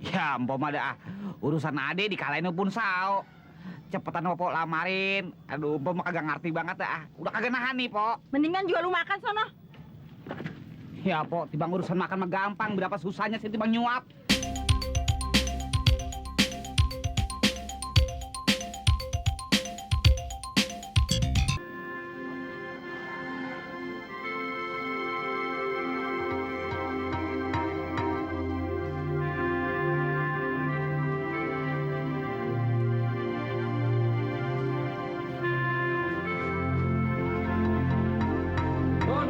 Ya, mpok mah dah urusan ade dikalahin pun sao. Cepetan pok lamarin. Aduh, mpok mah kagak ngerti banget dah. Udah kagak nahan nih, Pok. Mendingan juga lu makan sono. Ya, Pok, tibang urusan makan mah gampang. Berapa susahnya sih tibang nyuap.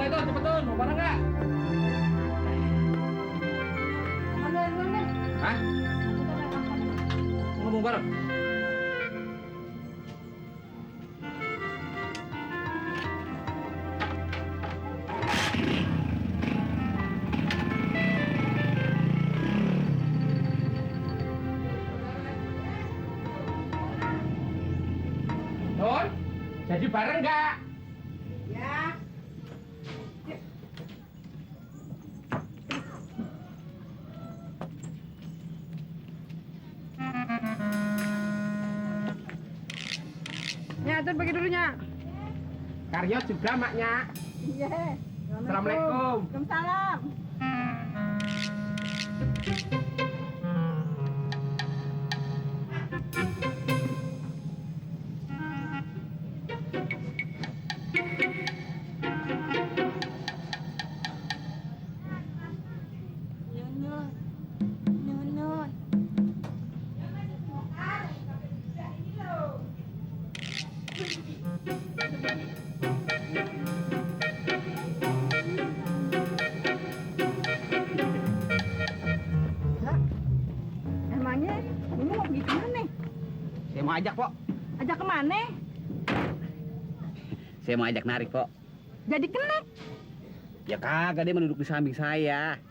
Itu cepetun, mau bareng nggak? Hah? Ngomong bareng? Don, jadi bareng nggak? Ya. Ya, tuh bagi dulunya. Karyo juga maknya. Iya. Assalamualaikum. Waalaikumsalam. Nunun. Nunun. Emangnya ini mau pergi kemana? Saya mau ajak, Pok. Ajak kemana? Saya mau ajak narik, Pok. Jadi kenek. Ya kagak, dia menunduk di samping saya.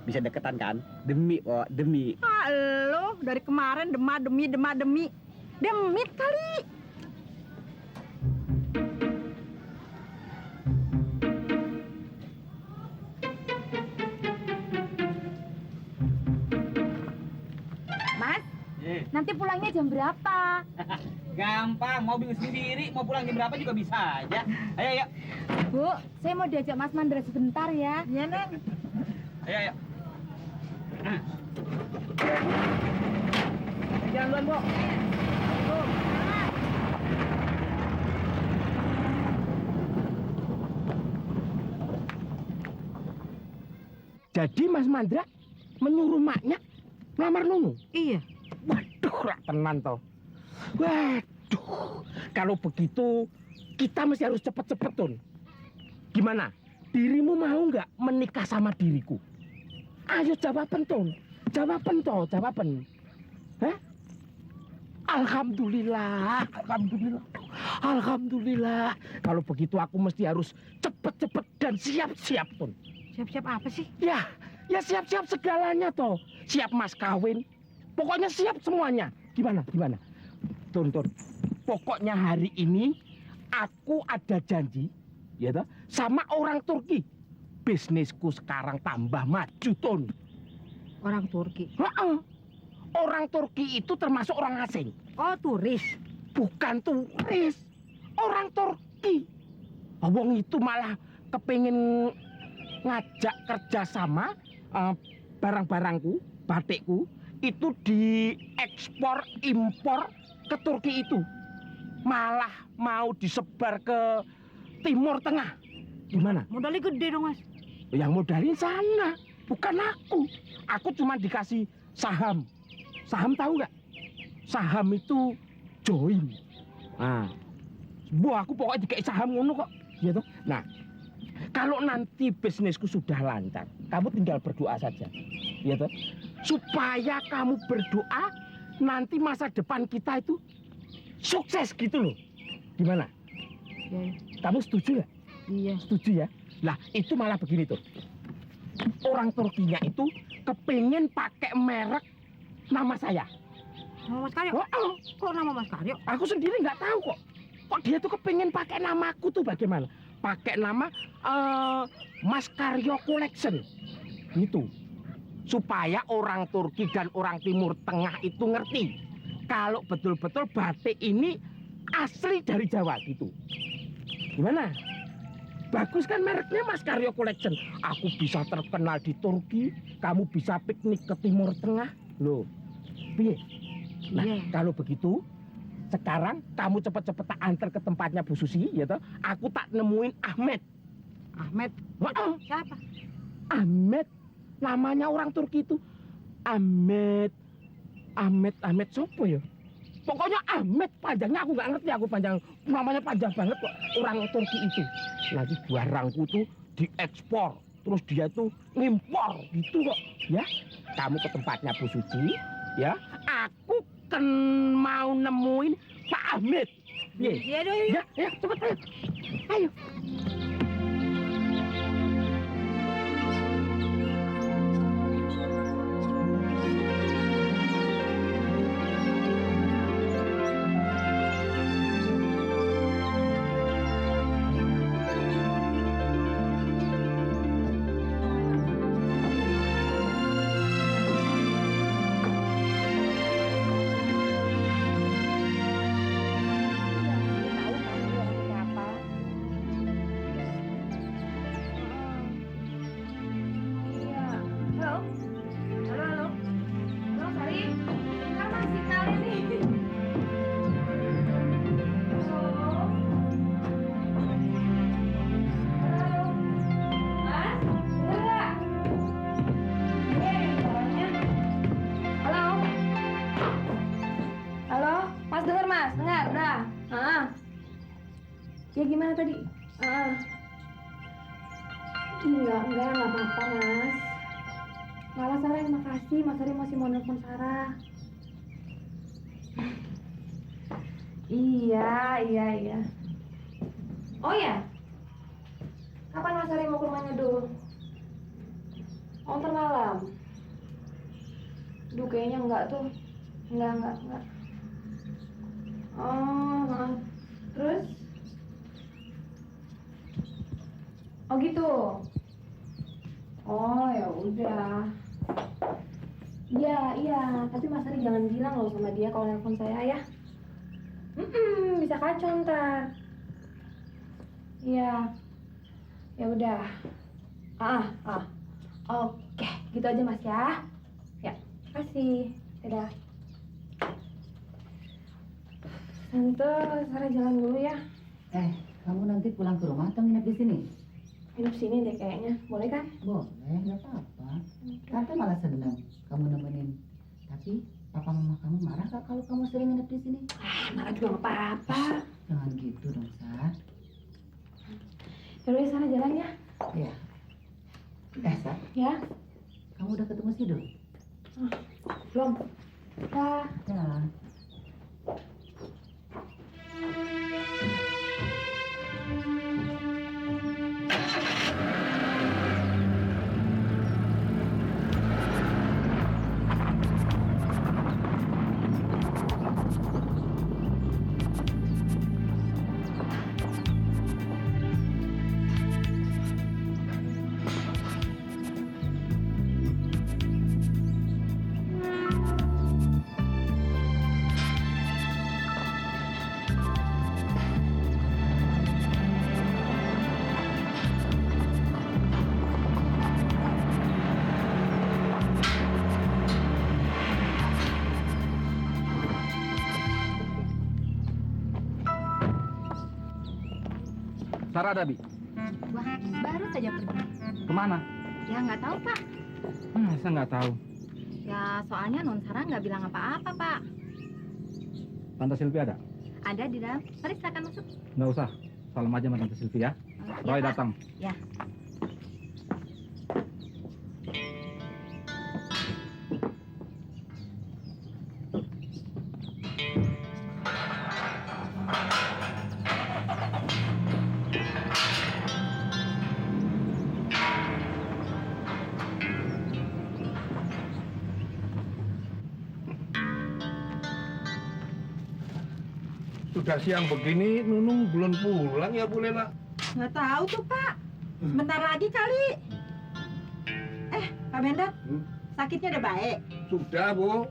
Bisa deketan kan? Demi, Pok, demi. Ah, lo dari kemarin demi. Demit kali. Mas, nanti pulangnya jam berapa? Gampang, mobil sendiri, mau pulang jam berapa juga bisa aja. Ayo, ayo. Bu, saya mau diajak Mas Mandra sebentar ya. Iya, Neng. Ayo, ayo. Jalan duluan, Pok. Jadi Mas Mandra menyuruh maknya ngelamar Nunu. Iya. Waduh, rak tenan toh. Waduh, kalau begitu kita mesti harus cepet-cepet, Tun. Gimana? Dirimu mau nggak menikah sama diriku? Ayo jawaban, Tun. Jawaban toh, jawaban. Hah? Alhamdulillah, alhamdulillah, alhamdulillah. Kalau begitu aku mesti harus cepet-cepet dan siap-siap, Tun. Siap-siap apa sih? Ya siap-siap segalanya toh. Siap mas kawin. Pokoknya siap semuanya. Gimana? Tun. Pokoknya hari ini aku ada janji, ya toh, sama orang Turki. Bisnisku sekarang tambah maju, Tun. Orang Turki. Orang Turki itu termasuk orang asing. Oh, turis. Bukan turis. Orang Turki. Wong itu malah kepingin ngajak kerjasama barang-barangku, batikku itu diekspor impor ke Turki itu, malah mau disebar ke Timur Tengah. Gimana? Modalnya gede dong, Mas. Yang modalin sana, bukan aku. Aku cuma dikasih saham. Saham tahu nggak? Saham itu join. Nah, aku pokoknya dikasih saham ngono kok, gitu. Nah, kalau nanti bisnisku sudah lancar, kamu tinggal berdoa saja, ya toh? Supaya kamu berdoa, nanti masa depan kita itu sukses gitu loh. Gimana? Ya. Kamu setuju ya? Iya. Setuju ya? Lah itu malah begini tuh. Orang Turkinya itu kepengen pakai merek nama saya. Nama Mas Karyo? Oh. Kok nama Mas Karyo? Aku sendiri nggak tahu kok. Kok dia tuh kepengen pakai namaku tuh bagaimana? Pakai nama Mas Karyo Collection. Gitu. supaya orang Turki dan orang Timur Tengah itu ngerti kalau betul-betul batik ini asli dari Jawa gitu. Gimana? Bagus kan mereknya Mas Karyo Collection. Aku bisa terkenal di Turki, kamu bisa piknik ke Timur Tengah. Loh, piye? Nah, kalau begitu, sekarang kamu cepet-cepet tak antar ke tempatnya Bu Susi, ya toh? Aku tak nemuin Ahmed. Ahmed? Wah, Siapa? Ahmed. Namanya orang Turki itu Ahmed sopo ya? Pokoknya Ahmed, panjangnya aku nggak ngerti, aku panjang, namanya panjang banget kok, orang Turki itu. Nanti barangku tuh diekspor, terus dia tuh ngimpor gitu kok, ya. Kamu ke tempatnya Bu Suci, ya. Aku kan mau nemuin Pak Ahmed. Iya dong. Ya, cepet ayo. Ayo. Ya gimana tadi? Enggak apa-apa Mas. Malah Sarah yang makasih, Mas Ari masih mau nelfon Sarah. Iya. Oh ya? Kapan Mas Ari mau ke rumahnya dulu? Oh, ntar malam. Duh, kayaknya enggak tuh. Enggak. Oh, terus? Oh gitu. Oh ya udah. Iya. Tapi Mas Ari jangan bilang loh sama dia kalau nelpon saya ya. Bisa kacau ntar. Iya. Ya udah. Oke, gitu aja Mas ya. Ya, makasih. Dadah. Tante, Sarah jalan dulu ya. Kamu nanti pulang ke rumah atau nginep di sini? Hidup sini deh kayaknya, boleh kan? Boleh, nggak apa-apa. Tante malah senang kamu nemenin. Tapi papa mama kamu marah gak kalau kamu sering nginep di sini? Marah juga nggak apa-apa. Jangan gitu dong, Sar. Yaudah, Sarah jalan ya. Iya. Sar, Ya? kamu udah ketemu Sidul? Belum. Dah. Ya. Sarah ada, Bi? Wah, baru saja pergi. Kemana? Ya nggak tahu Pak. Saya nggak tahu. Ya soalnya Non Sarah nggak bilang apa-apa Pak. Tante Silvi ada? Ada di dalam. Mari silakan masuk. Nggak usah. Salam aja sama Tante Silvi ya. Roy Pak. datang. Ya. Sudah siang begini, Nunung belum pulang ya, Bu Lela? Nggak tahu tuh Pak. Sebentar lagi kali. Pak Mendat. Sakitnya udah baik. Sudah, Bu.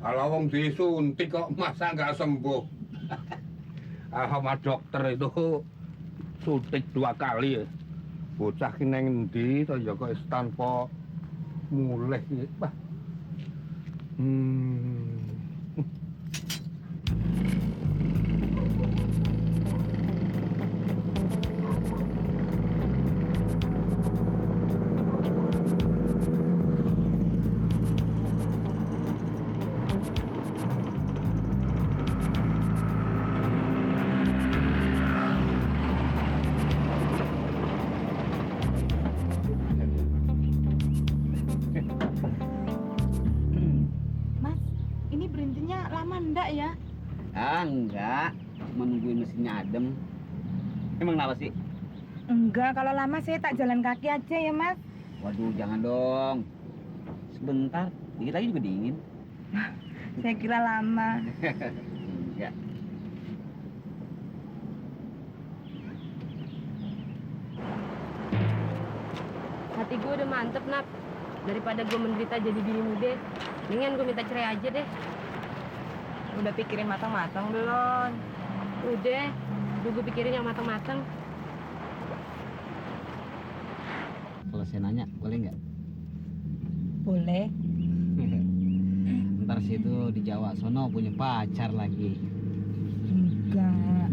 Kalau wong disuntik kok masa nggak sembuh? Sama dokter itu suntik 2 kali ya. Bocah ki nang endi to ya kok wis tanpa mulih iki. Wah. Mas, ini berhentinya lama ndak ya? Enggak. Cuma nungguin mesinnya adem. Emang kenapa sih? Enggak, kalau lama saya tak jalan kaki aja ya, Mas. Waduh, jangan dong. Sebentar, dikit lagi juga dingin. Saya kira lama. Enggak. Hati gue udah mantep, Nap. Daripada gue menderita jadi bini muda, mendingan gue minta cerai aja deh. Udah pikirin matang-matang belum? Udah gue pikirin yang matang-matang. Kalau saya nanya, boleh nggak? Boleh. Ntar situ di Jawa sono punya pacar lagi. Enggak.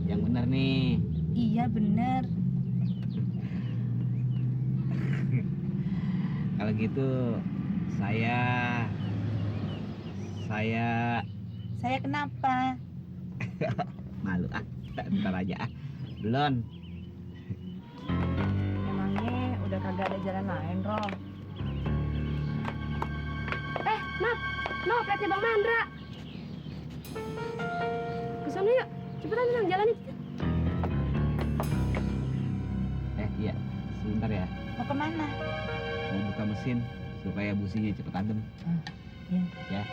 Yang bener nih. Iya, bener. Kalau gitu saya Saya kenapa? malu ntar aja belum. Emangnya udah kagak ada jalan lain, Rom? Nap, no, platnya Bang Mandra. Kesana yuk, cepetan Bang, jalanin. Iya, sebentar ya. Mau kemana? Mau buka mesin supaya businya cepet adem. Iya. Ya.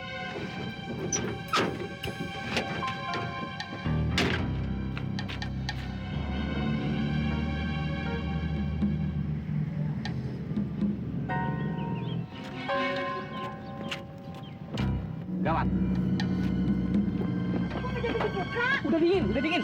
Gawat. Udah dingin, udah dingin.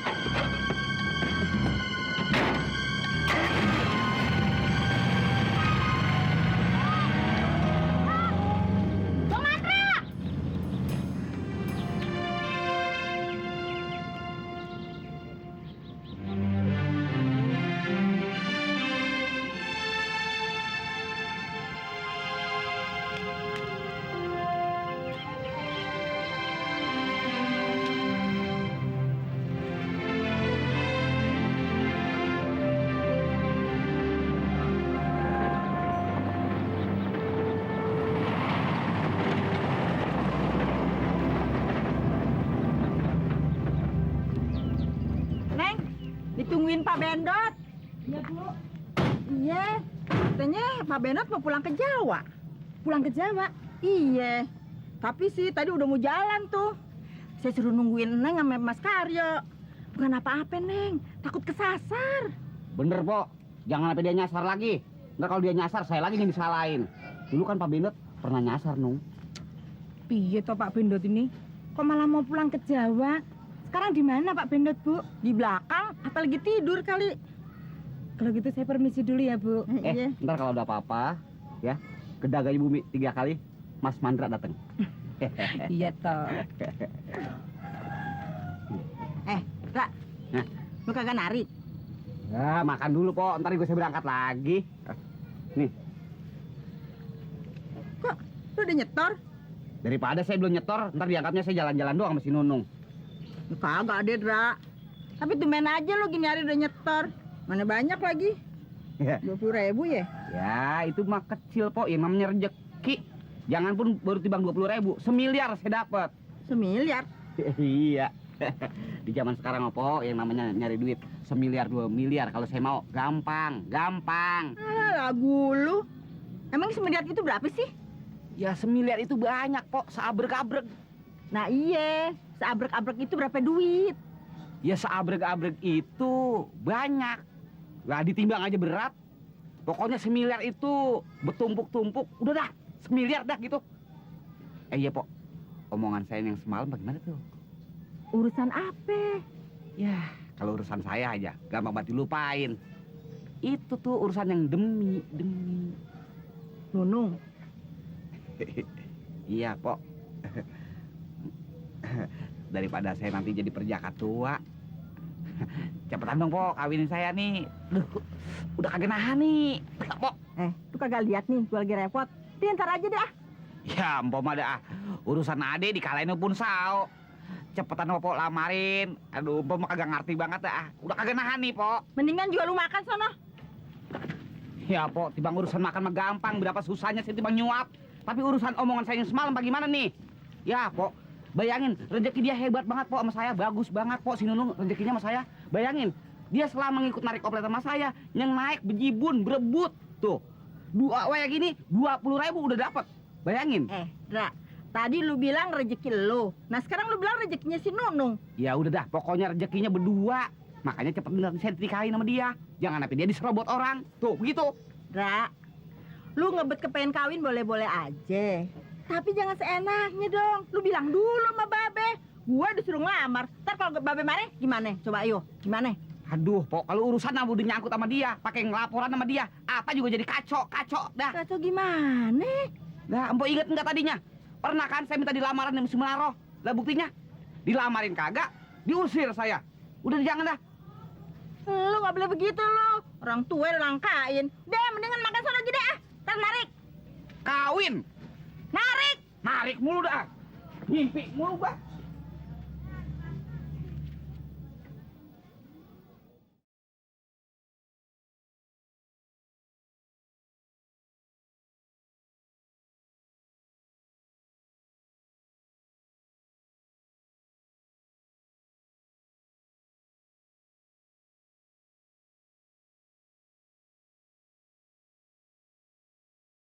Neng, ditungguin Pak Bendot. Iya, Bu. Iya, katanya Pak Bendot mau pulang ke Jawa. Pulang ke Jawa? Iya. Tapi sih tadi udah mau jalan tuh. Saya suruh nungguin Neng sama Mas Karyo. Bukan apa-apa, Neng. Takut kesasar. Bener, Po. Jangan sampai dia nyasar lagi. Ntar kalau dia nyasar, saya lagi yang disalahin. Dulu kan Pak Bendot pernah nyasar, Nung. Piye toh Pak Bendot ini? Kok malah mau pulang ke Jawa? Sekarang di mana Pak Bendot, Bu? Di belakang atau lagi tidur kali? Kalau gitu saya permisi dulu ya, Bu. Ntar kalau ada apa-apa, ya, gedaganya bumi 3 kali, Mas Mandra datang. Iya toh. Ra. Hah? Lu kagak nari? Ya, makan dulu, Po. Ntar gue saya berangkat lagi. Nih, Kok lu udah nyetor? daripada saya belum nyetor, ntar diangkatnya saya jalan-jalan doang sama si Nunung. Kagak ada, Ra. Tapi tumben aja lu gini hari udah nyetor. Mana banyak lagi? Ya. 20.000 ya? Ya, itu mah kecil, Po. Yang namanya rezeki. Jangan pun baru timbang 20.000, semiliar saya dapat. Semiliar. Iya. Di zaman sekarang, Po, yang namanya nyari duit 1 miliar 2 miliar kalau saya mau gampang. Alah, lagu lu. Emang semiliar itu berapa sih? Ya 1 miliar itu banyak, Po, seabrek-abrek. Nah iya, seabrek-abrek itu berapa duit? Ya seabrek-abrek itu banyak. Lah ditimbang aja berat. Pokoknya semiliar itu bertumpuk-tumpuk. Udah dah, semiliar dah gitu. Iya, Pok. Omongan saya yang semalam bagaimana tuh? Urusan apa? Ya, kalau urusan saya aja, gampang banget dilupain. Itu tuh urusan yang demi. Nunung. Iya, Pok. Daripada saya nanti jadi perjaka tua. Cepetan dong, Pok, kawinin saya nih. Duh, udah kagak nahan nih. Pok. Lu kagak lihat nih, gue lagi repot. Dia ntar aja deh ah. Ya, empom ada urusan ade dikalahin pun sao. Cepetan Pok lamarin. Aduh, empom kagak ngerti banget dah. Udah kagak nahan nih, Pok. Mendingan juga lu makan sono. Ya, Pok, timbang urusan makan mah gampang. Berapa susahnya sih timbang nyuap. Tapi urusan omongan saya yang semalam bagaimana nih? Ya, Pok. Bayangin, rezeki dia hebat banget, Pok, sama saya. Bagus banget, Pok, si Nunung rezekinya sama saya. Bayangin, dia selama ngikut narik oplet sama saya, yang naik bejibun, berebut. Tuh, dua kayak gini, 20.000 udah dapet. Bayangin. Dra, tadi lu bilang rezeki lu. Nah sekarang lu bilang rezekinya si Nunung. Ya udah dah, pokoknya rezekinya berdua. Makanya cepet saya nikahin sama dia. Jangan sampai dia diserobot orang. Tuh, begitu. Dra, lu ngebet kepengen kawin boleh-boleh aja. Tapi jangan seenaknya dong. Lu bilang dulu sama Babe. Gua disuruh ngelamar. Ntar kalau Babe marah gimana? Coba ayo, gimana? Aduh, Pok, kalau urusan udah nyangkut sama dia, pakai ngelaporan sama dia, apa juga jadi kacau dah. Kacau gimana? Dah, Empok inget enggak tadinya? Pernah kan saya minta dilamaran sama Sumarro? Lah buktinya, dilamarin kagak, diusir saya. Udah jangan dah. Lu nggak boleh begitu lu. Orang tua lu langkain. Deh, mendingan makan sana aja deh ah. Ntar narik. Kawin, Narik. narik mulu dah. Ngimpi mulu gua.